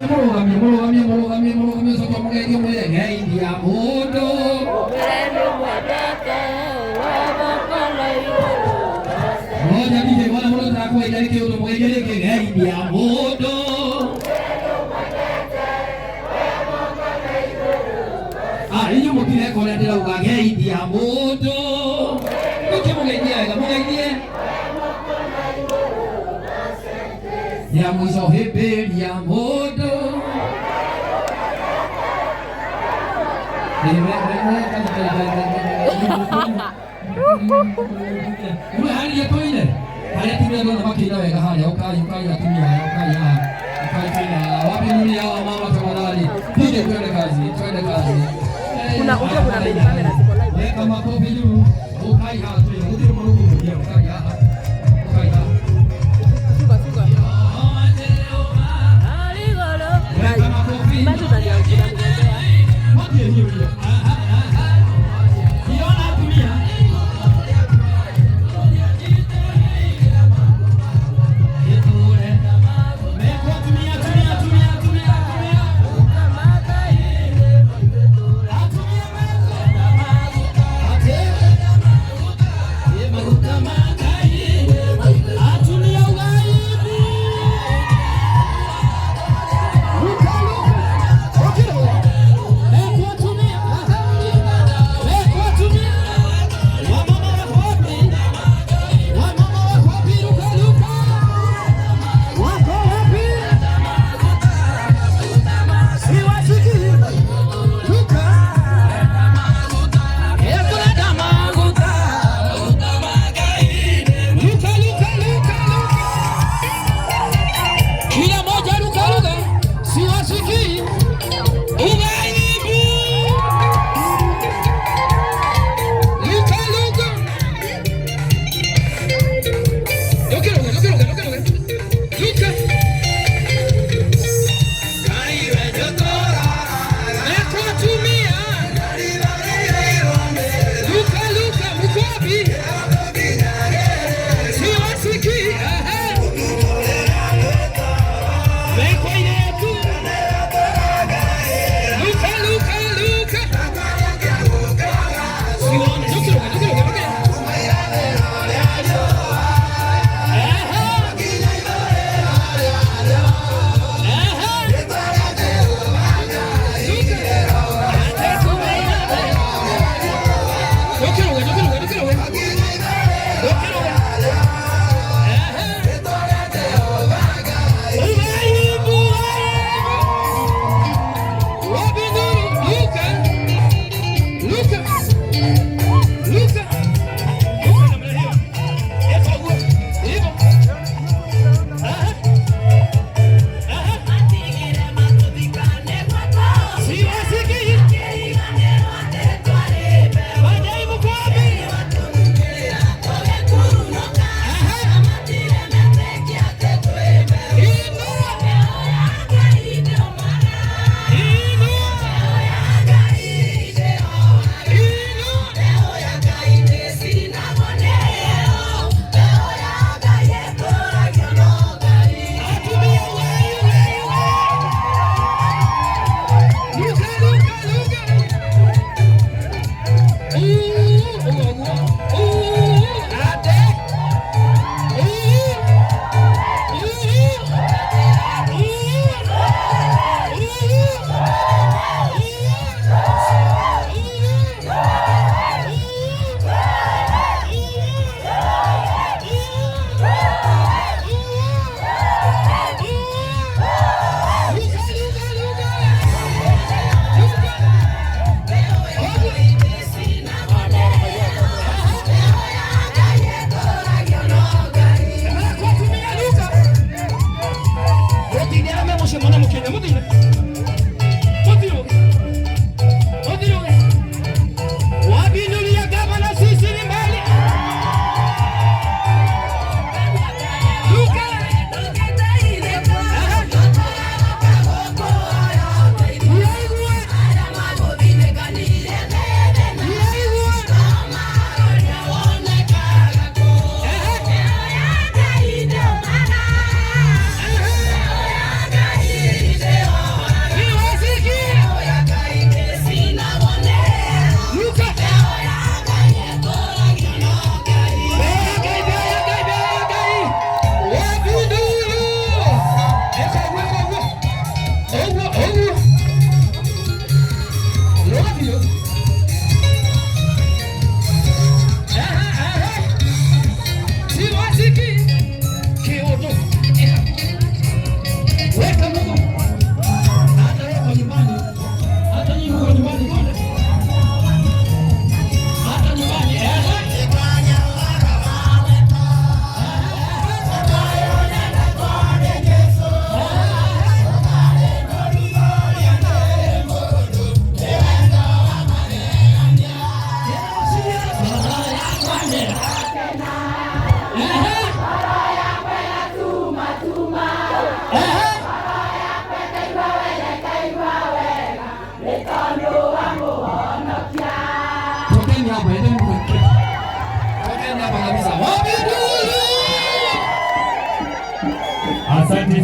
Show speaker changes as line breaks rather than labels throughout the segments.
Mũrũgamie, mũrũgamie, mũrũgamie, mũrũgamie, ũcoke ũmũgeithie ũmwĩre geithia mũndũ. Moja DJ bwana mũndũ tũrakũgeithia nĩ kĩũndũ mũgeithie rĩngĩ geithia mũndũ. Ah, inyuĩ mũtireka ũrĩa ndĩrauga geithia mũndũ. Mũkĩmũgeithie wega, mũgeithie. Ya mũico hĩmbĩria mũndũ. Rĩu harĩa tũine harĩa atumia ndona makĩina wega harĩa ũkai ũkai atumia haya ũkai haha ũkai tũine haha wapi nuni hawa mama tafadhali DJ twende kazi twende kazi.
Kuna ujue kuna main camera ziko live.
Weka makofi juu ũkai haha tũine gũtirĩ mũndũ ũkũhũthia ũkai haha ũkai haha.
Sunga sunga.
Weka makofi.
Imagine unaniongea.
Motie hiyo hiyo. Iona atumia. Meko atumia atumia atumia atumia atumia. Atumia meko. Ate. Maguta makai. Atumia ugaidi. Luka luka. Okira. Meko atumia.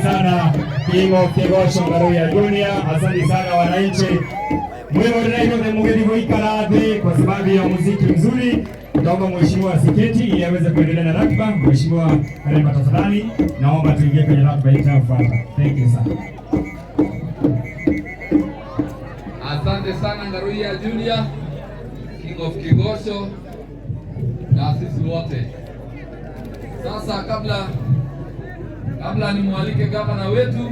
Sana King of Kegosho Ngaruya Junior, asante sana wananchi. Mwirorera yothe mugithi guikara thi kwa sababu ya muziki mzuri. Naomba mheshimiwa asiketi ili aweze kuendelea na ratiba. Mheshimiwa Karema, tafadhali naomba tuingie kwenye ratiba inayofuata. Thank you sana.
Asante sana Ngaruya Junior, King of Kigosho na sisi wote. Sasa kabla nimwalike gavana wetu,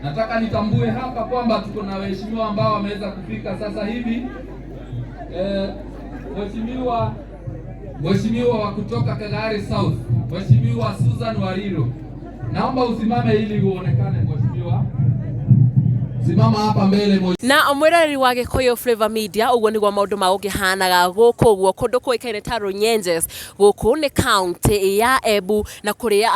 nataka nitambue hapa kwamba tuko na waheshimiwa ambao wameweza kufika sasa hivi. Mheshimiwa wa kutoka Kagari South, Mheshimiwa Susan Wariro, naomba usimame ili uonekane mheshimiwa. Simama hapa mbele.
Na mwiroreri wa Gikuyu Flavor Media, uguo niguo maundu ma gukihanaga guku uguo kundu kuikaine ta Runyenjes. Guku ni county ya Embu na kuria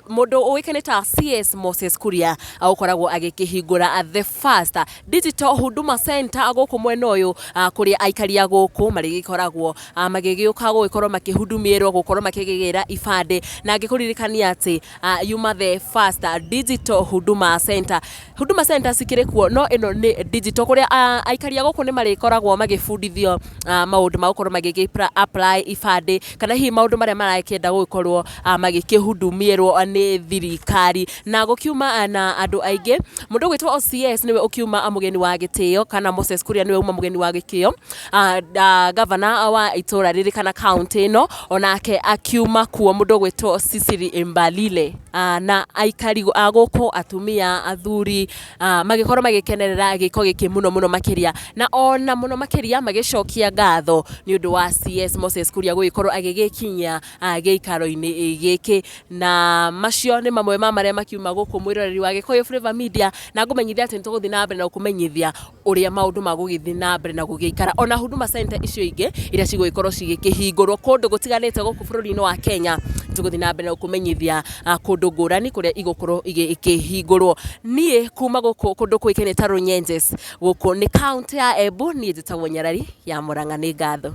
mundu uikaine ta CS Moses Kuria ukoragwo agikihingura the first digital Huduma Center guku mwena uyu, kuria aikari a guku marigikoragwo magigiuka gugikorwo makihudumirwo, gukorwo makigigira ibande. Na ngikuririkania ati yuma the first digital Huduma Center. Huduma Center cikiri kuo, no ĩno nĩ digital, kũrĩa aikari a gũkũ nĩ marĩkoragwo magĩbundithio maũndũ ma gũkorwo magĩgĩ apply ibandĩ, kana hihi maũndũ marĩa marakĩenda gũgĩkorwo magĩkĩhudumirwo nĩ thirikari. Na gũkiuma na andũ aingĩ, mũndũ ũgwĩtwo OCS nĩwe ũkiuma mũgeni wa gĩtĩo, kana Moses Kuria nĩwe uma mũgeni wa gĩtĩo. Gavana wa itũra rĩrĩ kana county ĩno onake akiuma kuo, mũndũ ũgwĩtwo Cecily Mbalile. Na aikari a gũkũ, atumia, athuri, magĩkorwo magĩkenerera gĩko gĩkĩ mũno mũno makĩria, na ona mũno makĩria magĩcokia ngatho nĩ ũndũ wa CS Moses Kuria gũgĩkorwo agĩgĩkinyia gĩikaro-inĩ gĩkĩ. Na macio nĩ mamwe ma marĩa makiuma gũkũ, mwĩroreri wa Gĩkũyũ Flavor Media, na ngũmenyithia atĩ nĩ tũgũthiĩ na mbere na gũkũmenyithia ũrĩa maũndũ magũgĩthiĩ na mbere na gũgĩikara, ona Huduma Center icio ingĩ iria cigũgĩkorwo cigĩkĩhingũrwo kũndũ gũtiganĩte gũkũ bũrũri-inĩ wa Kenya. Tũgũthiĩ na mbere na gũkũmenyithia kũndũ ngũrani kũrĩa igũkorwo igĩkĩhingũrwo. Niĩ kuma gũkũ kũndũ kũĩkaine ta Runyenjes, gũkũ nĩ county ya Embu, niĩ njĩtagwo Nyarari ya Mũrang'a. Nĩ ngatho.